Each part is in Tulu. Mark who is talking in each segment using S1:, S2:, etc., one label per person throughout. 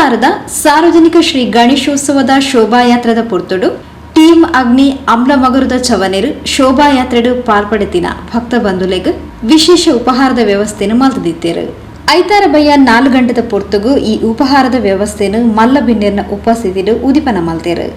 S1: ಕುತ್ತಾರದ ಸಾರ್ವಜನಿಕ ಶ್ರೀ ಗಣೇಶೋತ್ಸವದ ಶೋಭಾಯಾತ್ರೆದ ಪೊರ್ತುಡು ಟೀಮ್ ಅಗ್ನಿ ಅಮ್ಲಮಗರುದ ಚವನೆರು ಶೋಭಾಯಾತ್ರೆಡು ಪಾಲ್ಪಡೆತಿನ ಭಕ್ತ ಬಂಧುಲೆಗ್ ವಿಶೇಷ ಉಪಹಾರದ ವ್ಯವಸ್ಥೆಯನ್ನು ಮಲ್ತದಿತ್ತೇರು. ಐತಾರ ಬಯ್ಯ 4 ಗಂಟೆದ ಪೊರ್ತುಗು ಈ ಉಪಹಾರದ ವ್ಯವಸ್ಥೆಯನ್ನು ಮಲ್ಲ ಬಿನ್ನೆರ್ನ ಉಪಸ್ಥಿತಿಡು ಉದಿಪನ ಮಲ್ತೇರು.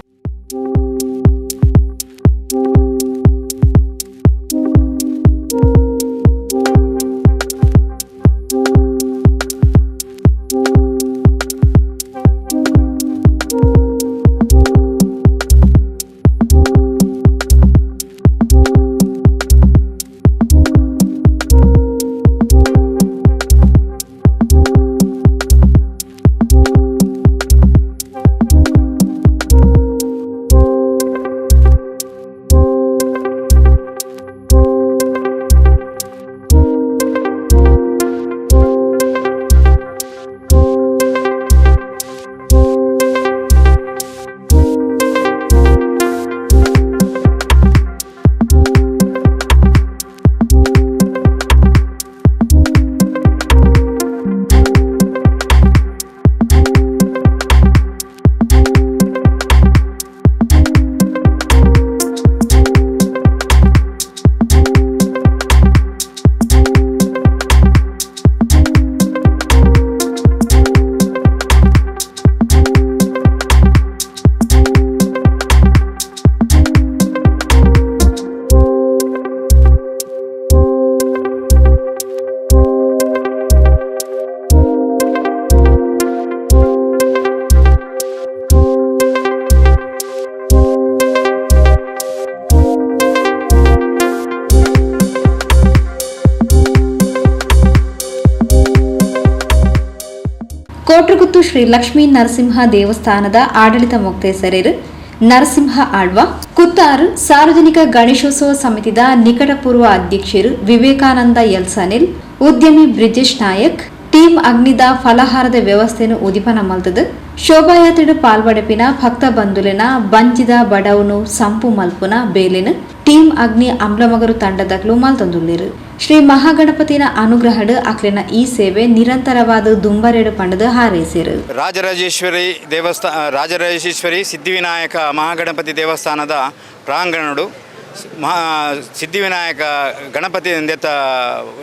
S1: ಕೋಟ್ರಗುತ್ತು ಶ್ರೀ ಲಕ್ಷ್ಮೀ ನರಸಿಂಹ ದೇವಸ್ಥಾನದ ಆಡಳಿತ ಮೊಕ್ತೇಸರೇರು ನರಸಿಂಹ ಆಳ್ವ, ಕುತ್ತಾರು ಸಾರ್ವಜನಿಕ ಗಣೇಶೋತ್ಸವ ಸಮಿತಿದ ನಿಕಟಪೂರ್ವ ಅಧ್ಯಕ್ಷರು ವಿವೇಕಾನಂದ ಎಲ್ ಸನಿಲ್, ಉದ್ಯಮಿ ಬ್ರಿಜೇಶ್ ನಾಯಕ್ ಟೀಮ್ ಅಗ್ನಿದ ಫಲಹಾರದ ವ್ಯವಸ್ಥೆಯನ್ನು ಉದಿಪನ ಮಲ್ತದು ಶೋಭಾಯಾತ್ರೆಡು ಪಾಲ್ಪಡೆಪಿನ ಭಕ್ತ ಬಂಧುಲೆನ ಬಂಜಿದ ಬಡವನು ಸಂಪು ಮಲ್ಪುನ ಬೇಲೆನು ಟೀಮ್ ಅಗ್ನಿ ಅಮ್ಲಮಗರು ತಂಡದಕ್ಲು ಮಲ್ತೊಂದುಲ್ಲೆರು. ಶ್ರೀ ಮಹಾಗಣಪತಿನ ಅನುಗ್ರಹಡು ಅಕ್ಲೆನ ಈ ಸೇವೆ ನಿರಂತರವಾದ ದುಂಬರೆಡು ಪಂಡದು ಹಾರೈಸಿರು.
S2: ರಾಜರಾಜೇಶ್ವರಿ ದೇವಸ್ಥಾನ, ರಾಜರಾಜೇಶ್ವರಿ ಸಿದ್ಧಿವಿನಾಯಕ ಮಹಾಗಣಪತಿ ದೇವಸ್ಥಾನದ ಪ್ರಾಂಗಣಡು ಮಹಾ ಸಿದ್ಧಿವಿನಾಯಕ ಗಣಪತಿ ಎಂದೆತ್ತ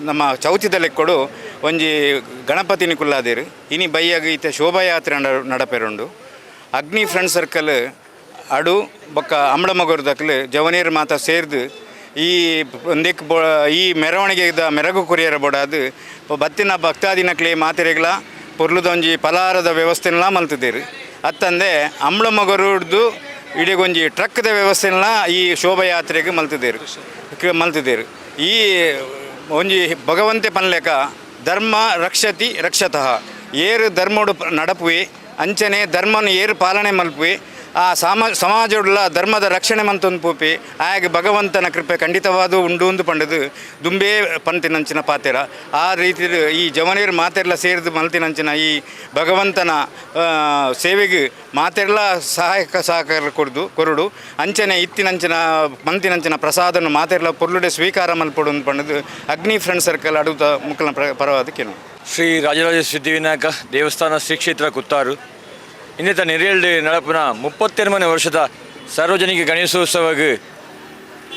S2: ನಮ್ಮ ಚೌತಿದ ಲೆಕ್ಕೊಡು ಒಂಜಿ ಗಣಪತಿನಿ ಕುಲ್ಲಾದಿರು. ಇನಿ ಬಯ್ಯಗ್ ಇತ್ತೆ ಶೋಭಾಯಾತ್ರೆ ನಡಪೆರುಂಡು. ಅಗ್ನಿ ಫ್ರೆಂಡ್ ಸರ್ಕಲ್ ಅಡು ಬೊಕ್ಕ ಅಂಬಳಮಗರುದಕ್ಲು ಜವನೀರ್ ಮಾತ ಸೇರ್ದು ಈ ಒಂದೆಕ್ ಬೊ ಈ ಮೆರವಣಿಗೆದ ಮೆರಗು ಕೊರಿಯರ ಬೋಡಾದ್ ಬತ್ತಿನ ಭಕ್ತಾದಿನಕ್ಲೆ ಮಾತೆರೆಗ್ಲ ಪೊರ್ಲುದೊಂಜಿ ಫಲಹಾರದ ವ್ಯವಸ್ಥೆನ್ಲಾ ಮಲ್ತಿದ್ದೀರು. ಅತ್ತಂದೆ ಅಂಬ್ಳಮಗರುಡ್ದು ಇಡೀಗೊಂಜಿ ಟ್ರಕ್ದ ವ್ಯವಸ್ಥೆನ್ಲಾ ಈ ಶೋಭಾಯಾತ್ರೆಗೆ ಮಲ್ತಿದ್ದೀರು ಮಲ್ತಿದ್ದೀರು. ಈ ಒಂಜಿ ಭಗವಂತೆ ಪನ್ಲೆಕ ಧರ್ಮ ರಕ್ಷತಿ ರಕ್ಷತಃ, ಏರು ಧರ್ಮೋಡು ನಡಪುವೆ ಅಂಚನೆ ಧರ್ಮನ ಏರು ಪಾಲನೆ ಮಲ್ಪುವೆ ಆ ಸಮಾಜುಡ್ಲ ಧರ್ಮದ ರಕ್ಷಣೆ ಮಂತೊಂದು ಪೂಪಿ ಆಗ ಭಗವಂತನ ಕೃಪೆ ಖಂಡಿತವಾದ ಉಂಡು ಉಂದು ಪಂಡದು ದುಂಬೇ ಪಂತಿನಂಚಿನ ಪಾತೆರ. ಆ ರೀತಿ ಈ ಜವನೀರು ಮಾತೆರ್ಲ ಸೇರಿದು ಮಲ್ತಿನಂಚಿನ ಈ ಭಗವಂತನ ಸೇವೆಗೆ ಮಾತೆರ್ಲ ಸಹಾಯಕ ಸಹಕಾರ ಕೊರ್ದು ಕೊರಡು ಅಂಚನೆ ಇತ್ತಿನಂಚಿನ ಮಂತಿನಂಚಿನ ಪ್ರಸಾದನ್ನು ಮಾತೆರ್ಲ ಪೊರ್ಲುಡೆ ಸ್ವೀಕಾರ ಮಲ್ಪೊಡು ಪಂಡದು ಅಗ್ನಿ ಫ್ರೆಂಡ್ ಸರ್ಕಲ್ ಅಡುತ್ತ ಮುಕ್ಕಲ ಪರವಾದ ಕೇನು.
S3: ಶ್ರೀ ರಾಜರಾಜ ಸಿದ್ಧಿವಿನಾಯಕ ದೇವಸ್ಥಾನ ಶ್ರೀ ಕ್ಷೇತ್ರ ಕುತ್ತಾರು ಇನ್ನಿತ ನೆರೆಯಲ್ಡು ನಡಪುನ 32ನೇ ವರ್ಷದ ಸಾರ್ವಜನಿಕ ಗಣೇಶೋತ್ಸವಕ್ಕೆ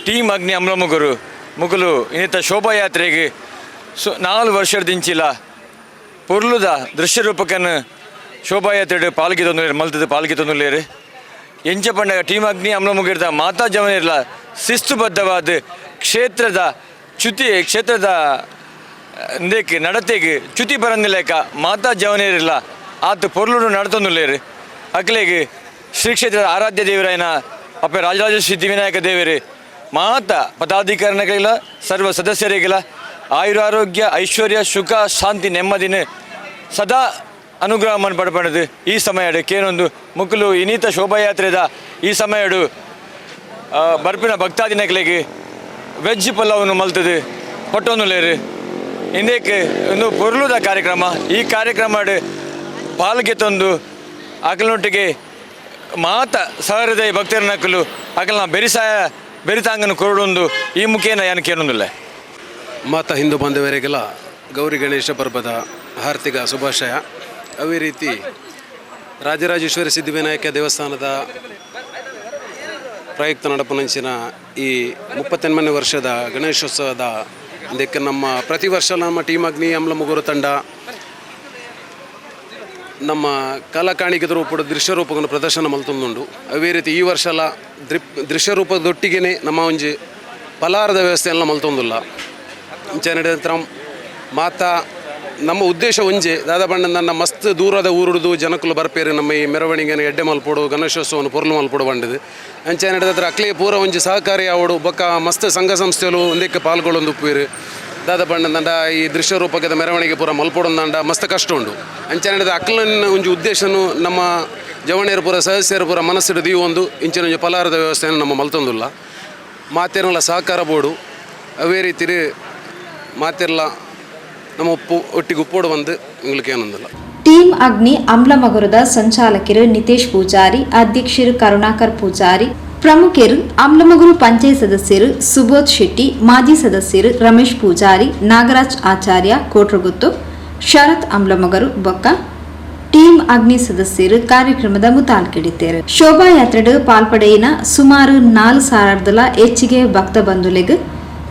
S3: ಟೀಮ್ ಅಗ್ನಿ ಅಮ್ಲಮುಗುರು ಮುಗುಲು ಇನ್ನಿತ ಶೋಭಾಯಾತ್ರೆಗೆ 4 ವರ್ಷದಿಂಚಿಲ ಪೊರ್ಲುದ ದೃಶ್ಯ ರೂಪಕನ್ನು ಶೋಭಾಯಾತ್ರೆ ಪಾಲ್ಗೆ ತೊಂದರೆ ಮಲ್ತದ ಪಾಲ್ಗೆ ತೊಂದಲೇರು. ಎಂಚ ಪಂಡಗ ಟೀಮ್ ಅಗ್ನಿ ಅಮ್ಲಮುಗಿರ್ದ ಮಾತಾ ಜವನಿರ್ಲ ಶಿಸ್ತುಬದ್ಧವಾದ ಕ್ಷೇತ್ರದ ಚ್ಯುತಿ ಕ್ಷೇತ್ರದ ಇಂದೇಕ್ ನಡತೆಗ್ ಚ್ಯುತಿ ಬರಂದಿಲೇಕ ಮಾತಾ ಜವನಿರ್ಲ ಆತು ಪೊರ್ಲುಡು ನಡತೊಂದುಲ್ಲೇರು. ಅಕ್ಲೆಗ್ ಶ್ರೀ ಕ್ಷೇತ್ರದ ಆರಾಧ್ಯ ದೇವರಾಯನ ಅಪ್ಪೆ ರಾಜರಾಜ ಸಿದ್ಧಿವಿನಾಯಕ ದೇವರು ಮಾತ ಪದಾಧಿಕಾರಿಗಳಿಲ್ಲ ಸರ್ವ ಸದಸ್ಯರಿಗೆಲ್ಲ ಆಯುರಾರೋಗ್ಯ ಐಶ್ವರ್ಯ ಸುಖ ಶಾಂತಿ ನೆಮ್ಮದಿನ ಸದಾ ಅನುಗ್ರಹ ಪಡ್ಪಣದು ಈ ಸಮಯಡು ಕೇನೊಂದು ಮುಕ್ಕಲು ಇನೀತ ಶೋಭಾಯಾತ್ರೆದ ಈ ಸಮಯಡು ಬರ್ಪಿನ ಭಕ್ತಾದಿನಕ್ಲೆಗ್ ವೆಜ್ ಪಲ್ಲವನ್ನು ಮಲ್ತದು ಪಟ್ಟೊಂದುಲ್ಲೇರು. ಇಂದೇಕ್ ಒಂದು ಪೊರ್ಲುದ ಕಾರ್ಯಕ್ರಮ. ಈ ಕಾರ್ಯಕ್ರಮ ಪಾಲ್ಗೆ ತಂದು ಅಕಲ್ನೊಟ್ಟಿಗೆ ಮಾತ ಸಹೃದಯ ಭಕ್ತರನಕಲು ಅಕಲ್ನ ಬೆರಿಸಾಯ ಬೆರಿತಾಂಗನ ಕೊರಡೊಂದು ಈ ಮುಖೇನ ಯಾನು ಕೇಳೊಂದಿಲ್ಲ.
S4: ಮಾತ ಹಿಂದೂ ಬಾಂಧವರಿಗೆಲ್ಲ ಗೌರಿ ಗಣೇಶ ಪರ್ಬದ ಹಾರ್ದಿಕ ಶುಭಾಶಯ. ಅದೇ ರೀತಿ ರಾಜರಾಜೇಶ್ವರಿ ಸಿದ್ಧಿವಿನಾಯಕ ದೇವಸ್ಥಾನದ ಪ್ರಯುಕ್ತ ನಡಪುನಂಚಿನ ಈ 38ನೇ ವರ್ಷದ ಗಣೇಶೋತ್ಸವದ ಇದಕ್ಕೆ ನಮ್ಮ ಪ್ರತಿ ವರ್ಷ ನಮ್ಮ ಟೀಮ್ ಅಗ್ನಿ ಅಮ್ಲಮುಗುರು ತಂಡ ನಮ್ಮ ಕಲಾಕಾಣಿಕೆದ ರೂಪದ ದೃಶ್ಯ ರೂಪವನ್ನು ಪ್ರದರ್ಶನ ಮಲ್ತೊಂದುಂಡು. ಅವೇ ರೀತಿ ಈ ವರ್ಷಲ ದೃಶ್ಯ ರೂಪದೊಟ್ಟಿಗೆನೆ ನಮ್ಮ ಒಂಜಿ ಫಲಾಹಾರದ ವ್ಯವಸ್ಥೆಯೆಲ್ಲ ಮಲ್ತೊಂದುಲ್ಲ. ಇಂಚ ನಂತರ ಮಾತಾ ನಮ್ಮ ಉದ್ದೇಶ ಒಂಜೆ ದಾದ ಪಂಡ ನನ್ನ ಮಸ್ತ್ ದೂರದ ಊರುಡು ಜನಕುಲು ಬರ್ಪೇರು, ನಮ್ಮ ಈ ಮೆರವಣಿಗೆನ ಎಡ್ಡೆ ಮಲ್ಪೊಡು, ಗಣೇಶೋತ್ಸವವನ್ನು ಪೊರ್ಲು ಮಲ್ಪೊಡು ಪಂಡದು. ಅಂಚ ನಡೆದ ಅಕ್ಲೆ ಪೂರ ಒಂಜಿ ಸಹಕಾರಿ ಆವಡು. ಬೊಕ್ಕ ಮಸ್ತ್ ಸಂಘ ಸಂಸ್ಥೆಲು ಒಂದಕ್ಕೆ ಪಾಲ್ಗೊಳ್ಳೊಂದು ಉಪ್ಪುವೆರು. ದಾದ ಪಂಡ ಈ ದೃಶ್ಯ ರೂಪಕದ ಮೆರವಣಿಗೆ ಪೂರ ಮಲ್ಪೊಡೊಂದಾಂಡ ಮಸ್ತ್ ಕಷ್ಟ ಉಂಡು. ಅಂಚ ನಡೆದ ಅಕ್ಲನ್ನ ಒಂಜಿ ಉದ್ದೇಶನು ನಮ್ಮ ಜವಣಿಯರು ಪೂರ ಸದಸ್ಯರು ಪೂರ ಮನಸ್ಸಿಡು ದೀವೊಂದು ಇಂಚಿನ ಒಂಜಿ ಫಲಾಹಾರದ ವ್ಯವಸ್ಥೆಯನ್ನು ನಮ್ಮ ಮಲ್ತೊಂದುಲ್ಲ. ಮಾತೆರ್ನಲ ಸಹಕಾರ ಬೋಡು. ಅವೇ ರೀತಿ ಮಾತೆರ್ಲ ನಮ್ಮ ಉಪ್ಪು ಒಟ್ಟಿಗೆ ಉಪ್ಪೋಡು ಬಂದು ಎಂಗ್ಲಿಗೆ ಏನೊಂದಿಲ್ಲ.
S1: ಟೀಮ್ ಅಗ್ನಿ ಅಮ್ಲಮಗುರದ ಸಂಚಾಲಕರು ನಿತೇಶ್ ಪೂಜಾರಿ, ಅಧ್ಯಕ್ಷರು ಕರುಣಾಕರ್ ಪೂಜಾರಿ, ಪ್ರಮುಖರು ಅಮ್ಲಮಗುರು ಪಂಚಾಯತ್ ಸದಸ್ಯರು ಸುಬೋಧ್ ಶೆಟ್ಟಿ, ಮಾಜಿ ಸದಸ್ಯರು ರಮೇಶ್ ಪೂಜಾರಿ, ನಾಗರಾಜ್ ಆಚಾರ್ಯ ಕೋಟ್ರಗುತ್ತು, ಶರತ್ ಅಮ್ಲಮಗರು ಬೊಕ್ಕ ಟೀಮ್ ಅಗ್ನಿ ಸದಸ್ಯರು ಕಾರ್ಯಕ್ರಮದ ಮುತಾಲ್ಕಿಡಿದ್ದೇರು. ಶೋಭಾಯಾತ್ರೆಡ್ ಪಾಲ್ಪಡೆಯಿನ ಸುಮಾರು 4000ದಲ ಹೆಚ್ಚಿಗೆ ಭಕ್ತ ಬಂಧುಲೆಗ್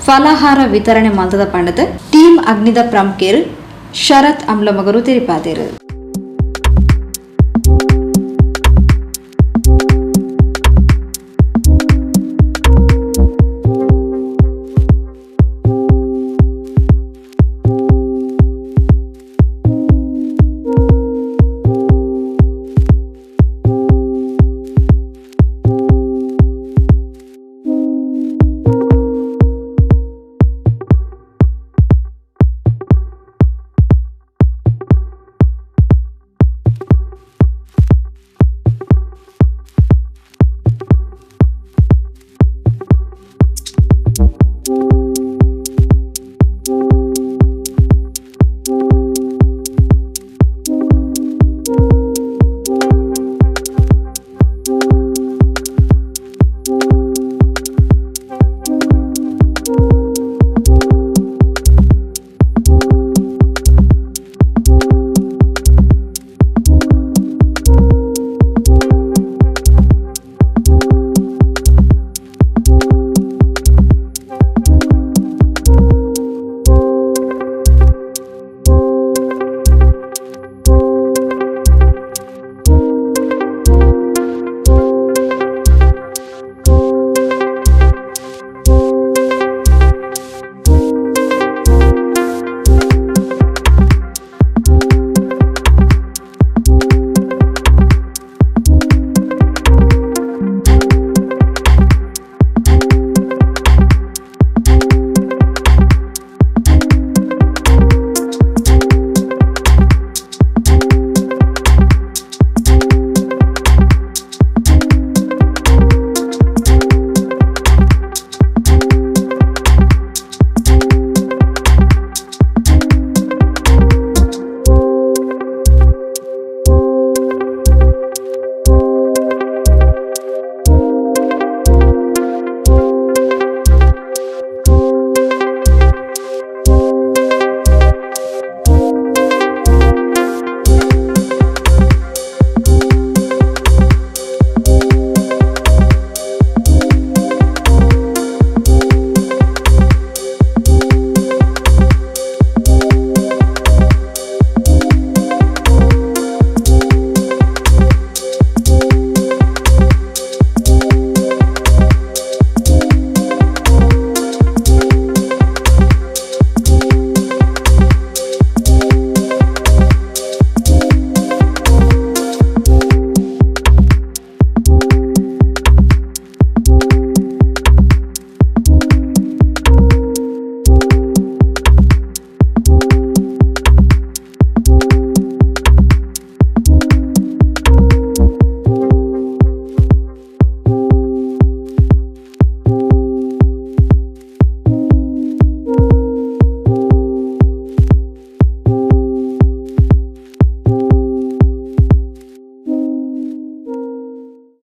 S1: ಫಲಾಹಾರ ವಿತರಣೆ ಮಲ್ತದ ಪಂಡದ ಟೀಮ್ ಅಗ್ನಿದ ಪ್ರಮುಖರು ಶರತ್ ಅಮ್ಲಮಗರು ತೆರಿಪಾದೇರು.